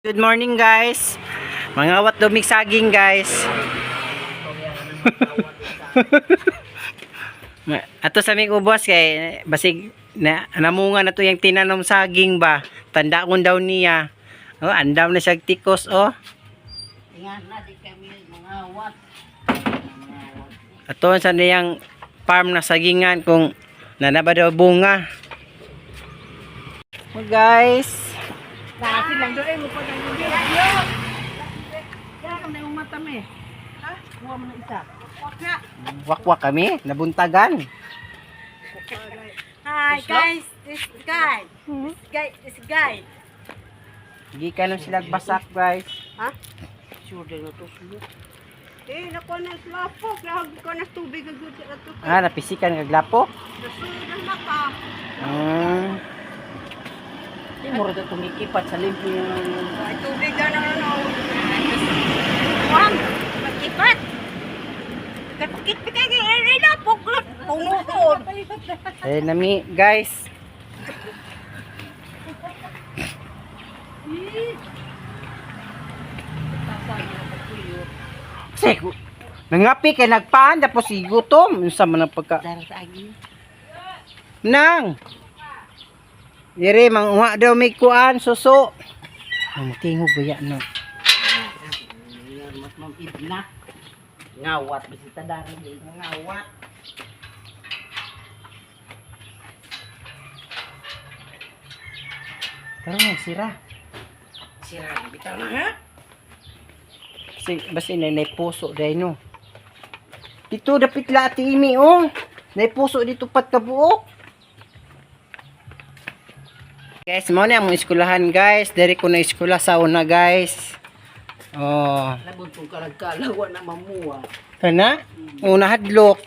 Good morning, guys. Mga wat dumig saging, guys. Ato sa aming ubos kay basig na namunga na to yung tinanom saging ba. Tanda kon daw niya. Oh, andaw na siya tikos oh. Ingat na di kami mga wat. Ato sa niyang farm na sagingan kung nanaba daw bunga. Oh, guys. Dati lang doon mo pa nang hindi. Kaya kami na umatami. Ha? Kuha mo na isa. Wak na. Wakwak kami, nabuntagan. Hi guys, this guy. This guy, this guy. Gikan na sila basak, guys. Ha? Sure din na to sulo. Eh, nakuha na lapok. Nakuha na tubig ang good na to. Ah, napisikan kaglapok. Nasunod ang mata. Di mo rin tumikipat sa limpyo yung Ay, tubig na na ano. Wang, magkipat. Kapikit pikay kay ere lapok. Pumukod. Eh, nami, guys. Kasi, nangapi kay nagpaan, tapos igutom. Unsa man ang pagka... Dara sa agi. Nang! Dire, manguha daw may kuan, suso. Ang tingog ba yan, no? Mas ma'am Idna. Ngawat bisita dari ngawat. Karon sira. Sira bitaw na ha. Kasi, basta inay puso dahil, no? Dito, dapit la ati imi, oh. Nay puso dito pat kabuok. Guys, mo na among eskwelahan, guys. Diri ko na eskwela sa una, guys. Oh. Labon kung kalagkalawa na mamuha. Kana? Una hadlok.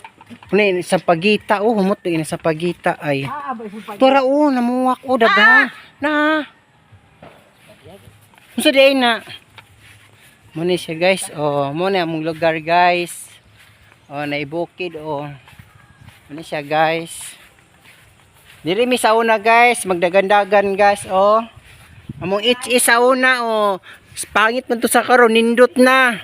Una sa pagita, oh, humot ina sa pagita ay. Ah, abay sa Tora oh, namuwak oh, daghan. Na. Unsa di na? Mo ni siya, guys. Oh, mo na among lugar, guys. Oh, naibukid oh. Mo ni siya, guys. Diri mi sa una, guys, magdagandagan, guys, oh. Among itch is sa una oh. Pangit man to sa karon, nindot na.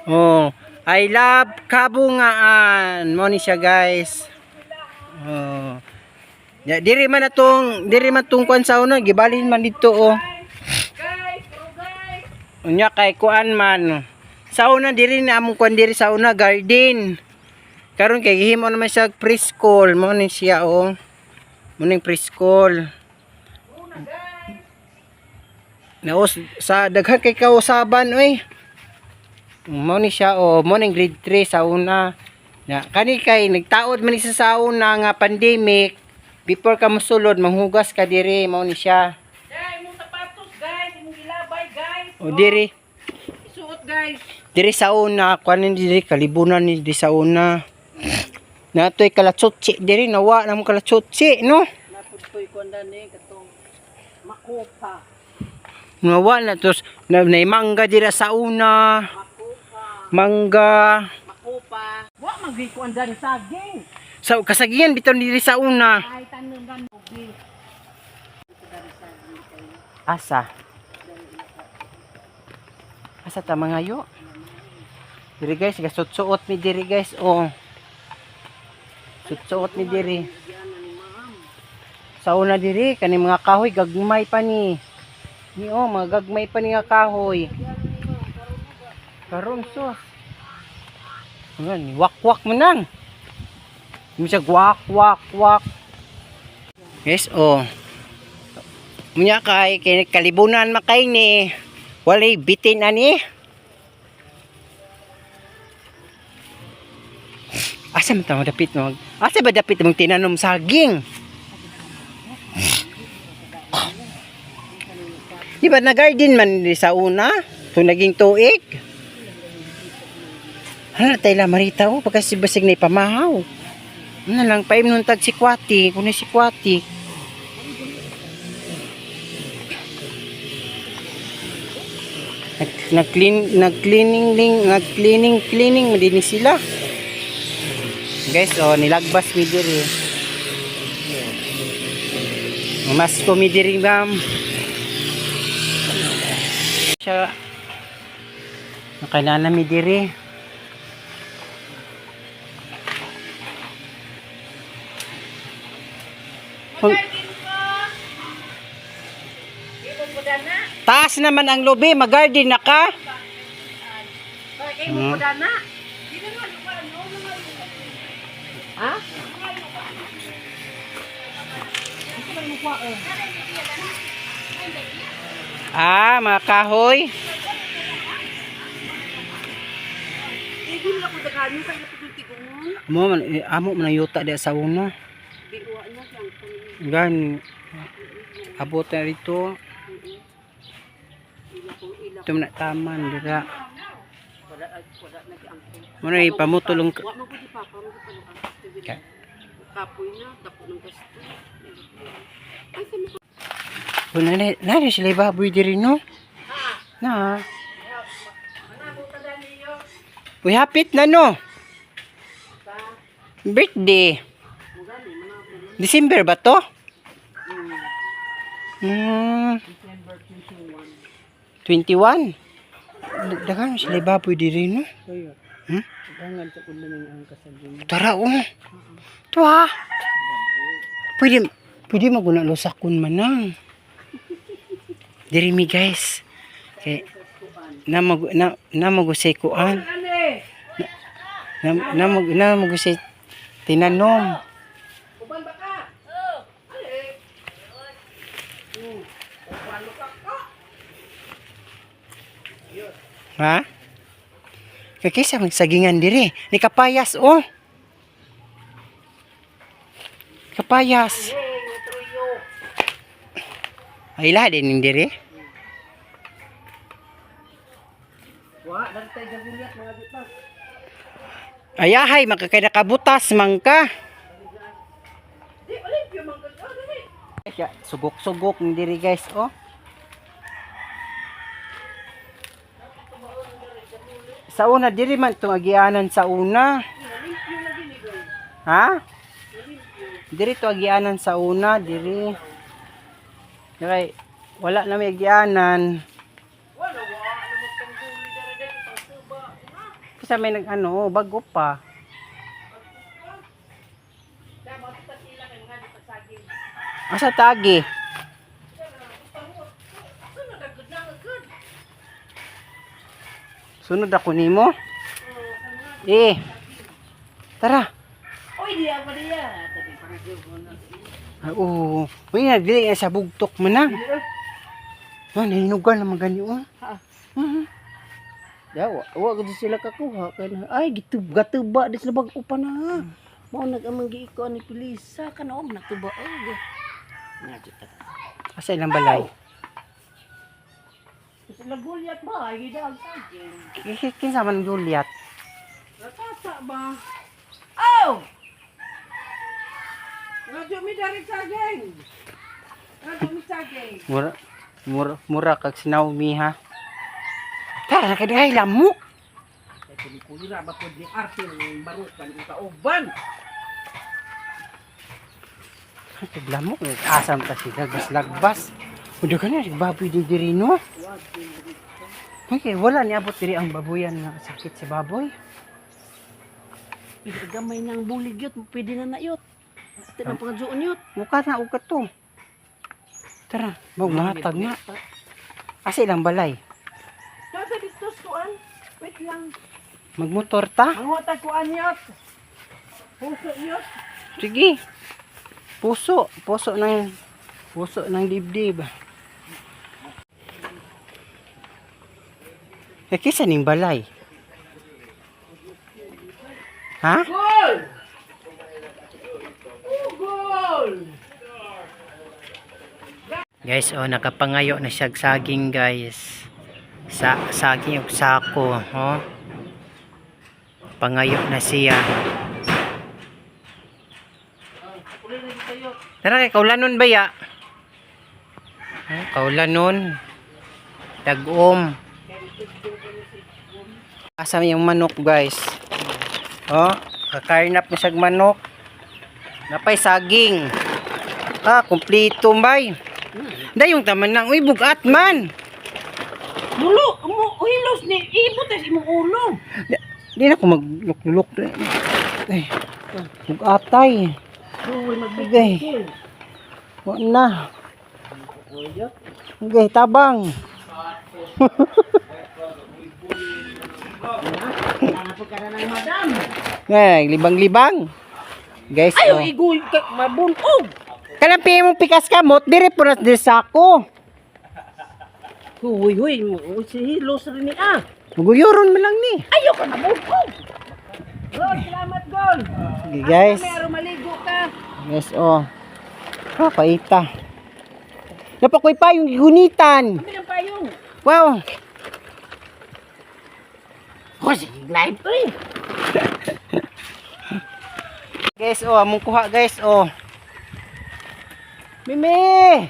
Oh, I love kabungaan. Mo ni siya, guys. Oh. Ya, diri man atong diri man tong kuan sa una, gibalhin man dito oh. Unya kay kuan man. Sa una diri na among kuan diri sa una garden. Karon kay gihimo naman siya preschool, mo ni siya oh. Mo ning preschool. Naos sa daghan kay kausaban oy. Mo ni siya oh, mo ning grade 3 sa una. Na kani kay nagtaod man ni siya sa una nga pandemic. Before ka mosulod, manghugas ka diri, mao ni siya. Guys, imong sapatos guys, imong gilabay guys. O diri, Isuot guys. diri sa una, kuan ni diri kalibunan ni diri sa una. Natoy kalatsotsi diri, nawa na mo kalatsotsi, no? Napudtoy ko andan ni katong makopa. Nawa na tos na, naimangga dira sa una. Makopa. Mangga. Makopa. Wa man gyud ko andan saging. Sa kasagian bitaw diri sa una. Ay tanom kan mobi. Asa? Asa ta mga yo? Diri guys, gasutsuot mi diri guys. Oh. Sutsuot mi diri. Sa una diri kani mga kahoy gagmay pa ni. Ni oh, mga gagmay pa ni nga kahoy. Karon sus. Ngan, wakwak mo nang. Mo siya wak wak wak. Guys, oh. Munya kay kay kalibunan makay ni. Walay bitin ani. Asa man ta dapit mo? Asa ba dapit mong tinanom saging? Di ba na garden man ni sa una? Kung naging tuig. Hala tayo la marita oh, pagka si basig na ipamahaw. Ano lang paim nung tag si Kwati, kuno si Kwati. Nag nag-clean nag-cleaning ling nag-cleaning cleaning mo din sila. Guys, oh nilagbas mi diri. Mas ko mi diri, ma'am. Siya. Nakailangan mi diri. Taas naman ang lubi, mag-garden na ka. Ha? Ah, mga kahoy. Amo man eh, amo man ang yuta di sa una. Gan abot na rito. Ito man na taman dira. Muna ipamutulong ka. Wa man ko di papa mo Ka- Kapoy na tapo ng gasto. Wala na na sila baboy diri, no? Na. Uy, hapit na, no? Birthday. December ba to? 21. Dagan sila baboy diri, no? Hmm? Tara, oh. Tuwa. Pwede, pwede maguna lusakon man nang. Diri mi, guys. Kay na mag na na magusay kuan. Na na mag na magusay tinanom. Ha? Kay kaysa magsagingan diri. Ni kapayas, oh. Kapayas. Ay lahat din diri. Wa dantay gagulyat mga di pa. Ayahay, makakay nakabutas, mangka. Di Olimpio man gud. Oh, dali. Siya, sugok-sugok ng diri, guys, oh. Sa una, diri man itong agianan sa una. Ha? Diri to agianan sa una, diri. Kay wala na may agianan. Kasi may nag ano, bago pa. Asa tagi? Sunod ako nimo. Eh. Tara. Oy, diya pa diya. Tabi pa Ay, oo. Uy, nagdili na sa bugtok man na. Ah, nahinugan naman gani oh. Ha. Mhm. Ya, wa, wa gud sila kakuha kay ay gitub gatuba di sila bag upa na. Mao nag amang giiko ni Pilisa kana og natuba og. Nga jud ta. Asa ilang balay? Sila gulyat ba? Ay gidaag saging. Kinsa man Juliet? Ratata ba? Oh! Radyo mi dari saging. Radyo mi saging. Mura mura mura kag si Naomi, ha. Tara na kay lamok. Kay kulikuli ra ba pod ni Arthur barukan ang kauban. Ay, lamok asam ta sila lagbas. Udah ka na baboy di diri, no? Okay, wala ni abot diri ang baboyan nga sakit sa baboy. Gamay nang bulig yot, pwede na na yot. Ate nang pangadyoon yot. Uka na uka to. Tara, mag mahatag na. Asa ilang balay? Nasa dito kuan. Wait lang. Magmotor ta? Manguha kuan yot. Puso yot. Sige. Puso, puso ng dibdib. Eh, kisa ning balay? Ha? Goal! Oh, goal! Guys, oh, nakapangayo na siya og saging, guys. Sa saging ug sako, oh. Pangayo na siya. Tara kay kaulanon ba ya? Oh, kaulanon. Tag-om. Asa yung manok, guys? Oh, kakarnap na siyag manok. Napay saging. Ah, kumpleto bay. Dayong taman nang uy bugat man. Mulo, mo hilos ni ibot tas imong ulo. Di na ko magluk-luk. Ay, mag-atay. Uy, Okay. Wa na. Okay, tabang. Hanap ka na ng madam. Ngay, libang-libang. Guys, Ayo oh. igoy ka mabunog. Kanang piye mong pikas kamot, dire po na dire sako. Huy, huy, mo si hilos rin ni ah. Maguyuron man lang ni. Ayo ka mabunog. Gol, salamat gol. Okay, guys. Pero maligo ka. Yes, oh. Ah, paita. Napakoy pa yung gunitan. Kami ng payong. Wow. Hoy, live eh. Guys, oh, among kuha guys, oh. Mimi!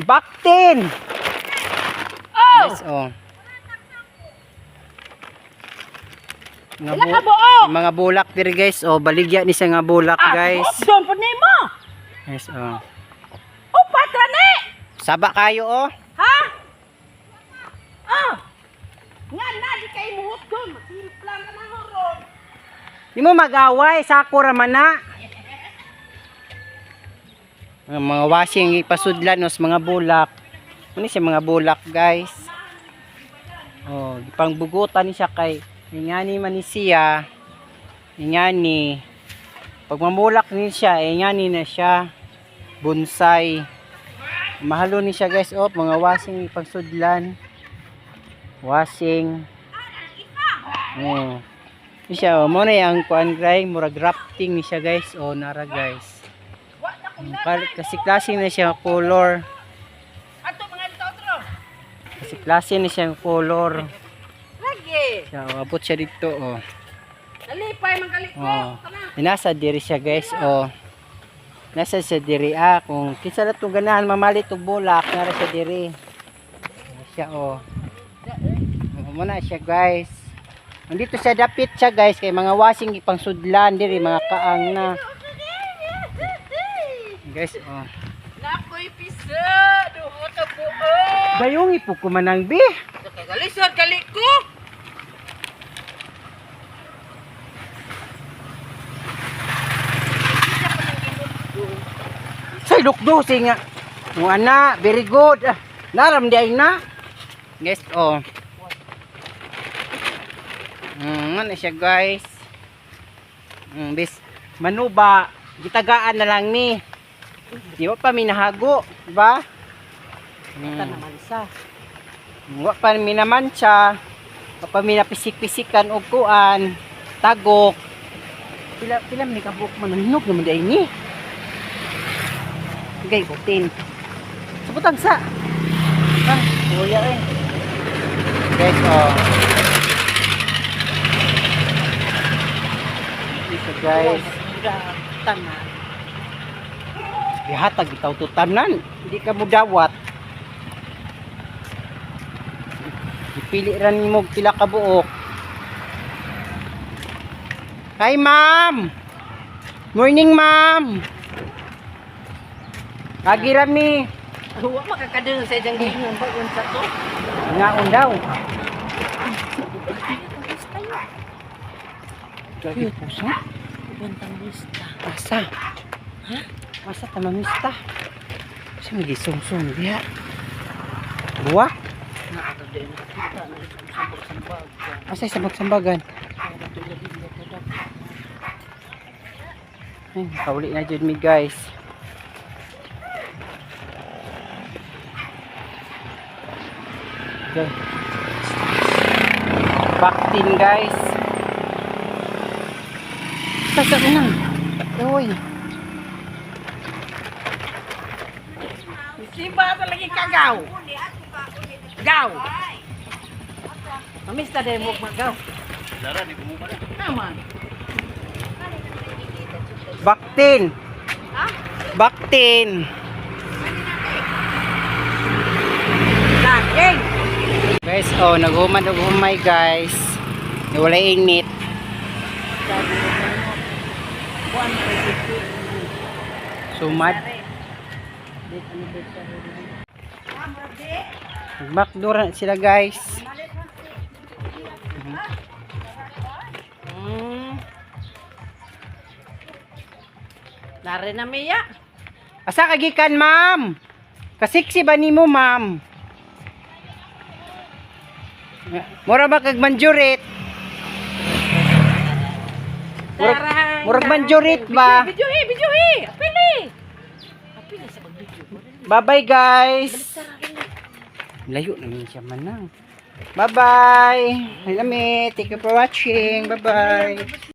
Baktin! Oh! Guys, oh. Mga, Ila ka buo? mga bulak diri guys, oh, baligya ni siya nga bulak, guys. Ah, doon po nimo. Guys, oh. Upat ra ni. Saba kayo, oh. Ha? Ah. Nga na di kay muhot doon. Matimplang ka na ron. Di mo mag-away, sako ra man na. Ang mga washing ipasudlan os mga bulak. Ano siya mga bulak, guys? Oh, gipangbugutan ni siya kay ingani man ni siya. Ingani. Pag mamulak ni siya, ingani na siya. Bonsai. Mahalo ni siya, guys. Oh, mga washing ipagsudlan. Washing. Oh. Ni siya, oh, mo na yung kuan gray, murag rafting ni siya guys. Oh, nara guys. Kasi klase na siya color. Ato mga otro. Kasi klase na siya color. Lagi. Siya, oh, abot siya dito, oh. Nalipay man gali ko. Oh. Tama. Nasa diri siya guys, oh. Nasa siya diri ah, kung kinsa na tong ganahan mamalit og bulak, nara siya diri. Oh, siya oh. Oh, mo na siya guys. Nandito siya dapit siya guys kay mga wasing ipang sudlan diri mga kaang na. Guys, oh. Nakoy pisa, duha ka buo. Dayong ipo ko manang bi. Kagalisod gali ko. Say lukdo nga. Mo ana, very good. Ah, Naram di ay na. Guys, oh. Ano siya guys. Bis manuba, gitagaan na lang ni. Di ba pa minahago, di ba? Naman sa. Wa pa minamansya. Wa pa minapisik-pisikan og kuan, tagok. Pila pila man ni kabuok man hinog naman di ay ni. Gay butin. Sa butang sa. Ah, kuya eh. Guys, oh. Dito guys. Tama. Gihatag itaw to tanan. Hindi ka mo dawat. Ipili ra nimo og pila ka buok. Hi ma'am. Morning ma'am. Agi ra mi. Wa makakadung sa iyang gingon ba unsa to? Ngaon daw. Lagi puso. Bantang lista. Asa? Ha? Asa ta mamista? Sa may gisungsong diha. Buwa? Na ato din nakita na sambag-sambag. Asa sa magsambagan? Ay, nakauli na jud mi guys. Okay. Baktin guys. Sa sa nang. Uy. Siba talaga kagaw. Gaw. Mamista din mo magaw. Naman. Baktin. Baktin. Daging. Guys, oh, naghuman og humay guys. Wala init. Sumad. 50th anniversary. Nag-McDo ra sila, guys. Nare na miya. Asa ka gikan, ma'am? Kasiksi ba nimo, ma'am? Mura ba kag manjurit? Murag manjurit ba? Video eh, video eh. Apil eh. Apil na sa pag-video. Bye-bye, guys. Layo naman siya manang. Bye-bye. Lami. Thank you for watching. Bye-bye.